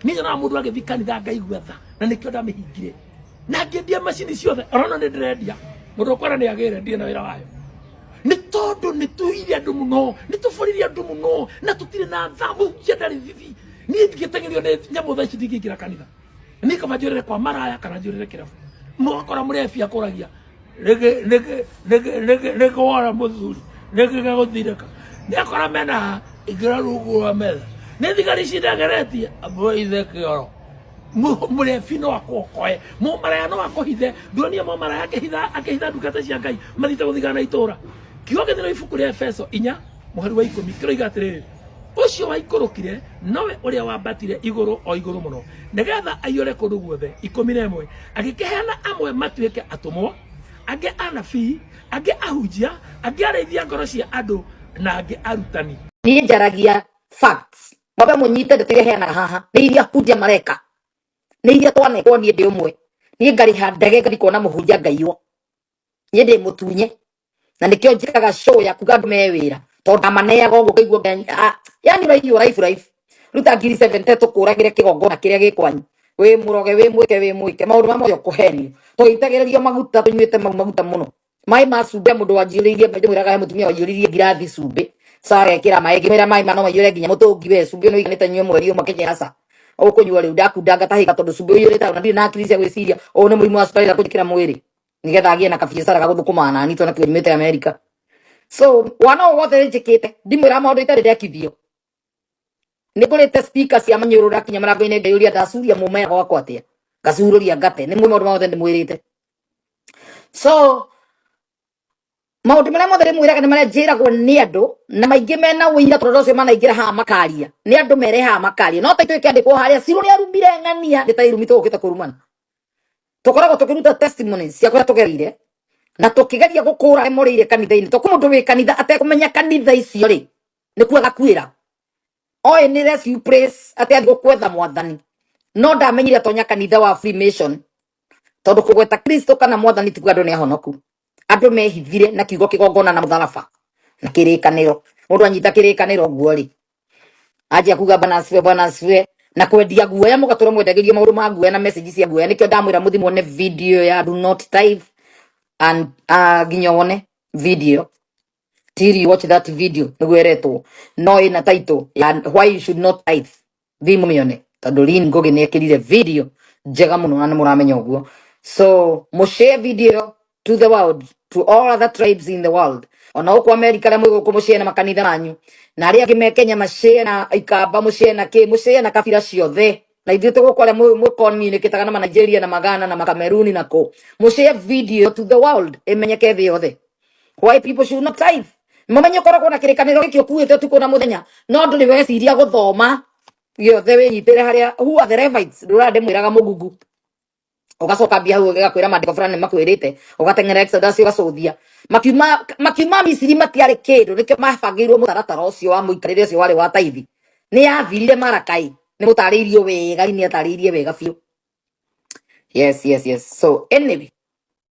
Niĩ nyonaga mũndũ agĩthiĩ kanitha ngaigua tha, na nĩkĩo ndamĩhingire na ngĩendia macini ciothe. Orona nĩ ndĩrendia, mũndũ ũkwenda nĩ agĩre, ndirĩ na wĩra wayo, nĩ tondũ nĩ tũire andũ mũno, nĩ tũboririe andũ mũno, na tũtirĩ na tha. Mũhunjia ndarĩ thithi. Niĩ ndingĩteng'erio nĩ nyamũ thaa ici, ndingĩingĩra kanitha. Niĩ kaba njũrĩre kwa maraya kana njũrĩre kĩrabu. Mũgakora mũrebi akũragia nĩkĩ nĩkĩ nĩkĩ nĩkĩ nĩkĩ wora mũthuri, nĩkĩ gĩgũthirĩka, nĩakora mena ingĩra rungu rwa metha nĩ thigari cindegeretie ithe kĩoro. Mũrebi no akũokoe, mũmaraya no akũhithe. Nduonie mũmaraya akĩhitha akĩhitha ndungata cia Ngai mathiĩte gũthigana itũra. Kiugo gĩthĩro ibuku rĩa Efeso 4 mũhari wa 10 kĩroiga atĩrĩrĩ, ũcio waikũrũkire nowe ũrĩa wambatire igũrũ o igũrũ mũno, nĩgetha aiyũre kũndũ guothe. 11, agĩkĩheana amwe matuĩke atũmwo, angĩ anabii, angĩ ahunjia, angĩ arĩithia ngoro cia andũ, na angĩ arutani. Niĩ njaragia facts, mwambe mũnyite ndeto iria heanaga haha nĩ iria hunjia mareka, nĩ iria twanekwo. Niĩ ndĩ ũmwe, niĩ ngarĩha ndege ngathi kuona mũhunjia ngaiywo. Niĩ ndĩ mũtunye na nĩkĩo njĩkaga show ya kuga andũ me wĩra, tondũ ndamaneaga ũguo ngaigua yani ũraiywo raibu raibu ruta 70,000 tũkũragĩre kĩgongona kĩrĩa gĩ kwanyu, wĩ mũroge, wĩ mwĩke, wĩ mwĩke maũndũ ma mothe ũkũhenio. Tũitagĩrĩrio maguta, tũnyuĩte mau maguta mũno, maĩ ma cumbĩ. Mũndũ wanjiyũrĩirie, ndĩmwĩraga he mũtumia waiyũririe ngirathi cumbĩ, cagekĩra maĩ, ngĩmwĩra maĩ ma no maiyũre nginya mũtũngi, we cumbĩ nĩ ũiganĩte nyue mweri ũmwe. Kĩnye aca ũkũnyua rĩu, ndakunda ngatahĩka tondũ cumbĩ ũiyũrĩte hau, na ndirĩ na akili cia gwĩciria ũyũ nĩ mũrimũ wa cukari na kũnjĩkĩra mwĩrĩ nigetha agĩe na kabiacara ga gũthũkũma nani tondũ nakĩo nyumĩte Amerika. So wana ũyũ wothe njĩkĩte, ndimwĩra maũndũ itarĩ ndekithio. Nĩ ngũrĩte speaker cia manyũrũ, ndakinya mũrango-inĩ ngeyũria ndacuria mũmera gwakwa atĩa, ngacurũria ngate. Nĩ mwĩ maũndũ mothe ndĩmwĩrĩte. So maũndũ marĩa mothe ndĩmwĩraga nĩ marĩa njĩragwo nĩ andũ, na maingĩ mena ũira, tondũ ũcio manaingĩra haha makaria, nĩ andũ mere haha makaria. No ta itũĩkĩandĩkwo harĩa cirũ nĩ arumire ng'ania, nĩ ta irumi tũgũkĩte kũrumana. Tũkoragwo tũkĩruta testimonies cia kũrĩa tũgereire na tũkĩgeria gũkũra arĩa morĩire kanitha-inĩ, tondũ mũndũ wĩ kanitha atekũmenya kanitha icio rĩ, nĩ kuo agakuĩra. Oĩ nĩ rescue place atĩ athiĩ gwetha mwathani, no ndamenyire atonya kanitha wa Freemason, tondũ kũgweta Kristo kana mwathani tiguo andũ nĩ ahonoku. Andũ mehithire na kiugo kĩgongona na mũtharaba na kĩrĩkanĩro. Mũndũ anyita kĩrĩkanĩro ũguo rĩ, anjia kuga bwana asifiwe, bwana asifiwe, na kwendia guoya, mũgatũra mwendagĩrio maũndũ ma guoya na message cia guoya. Nĩkĩo ndamwĩra mũthi muone video ya do not tithe and nginya wone video till you watch that video nĩguo ĩretwo, no ĩna title ya why you should not tithe. Thiĩ mũmĩone, tondũ Lynn Ngugi nĩ ekĩrire video njega mũno na nĩ mũramenya ũguo. So mũshare video ĩyo to the world, to all other tribes in the world, ona gũkũ America arĩa mwĩ gũkũ, mũshare na makanitha manyu, na arĩa angĩ me Kenya mashare na ikamba, mũshare na kĩ, mũshare na kabira ciothe, na ithuĩ tũgũkũ arĩa mwĩ communicataga na Manigeria na Magana na Makameruni na kũ, mũshare video to the world ĩmenyeke thĩ yothe why people should not tithe. Mumenye ũkoragwo na kĩrĩkanĩro gĩkĩ ũkuĩte ũtukũ na mũthenya, no ndũrĩ weciria gũthoma gĩothe wĩnyitĩre harĩa who are the Levites. Ndũra ndĩmwĩraga mũgungu, ũgacoka mbia hau gĩgakwĩra maandĩko fulani makwĩrĩte, ũgateng'era Exodus ũgacũthia makiuma makiuma Misiri matiarĩ kĩndũ. Nĩkĩo mabangĩirwo mũtaratara ũcio wa mũikarĩre ũcio warĩ wa taithi. Nĩ yathirire Marakai, nĩ mũtarĩirio wega, nĩ atarĩirie wega biũ. Yes. So anyway,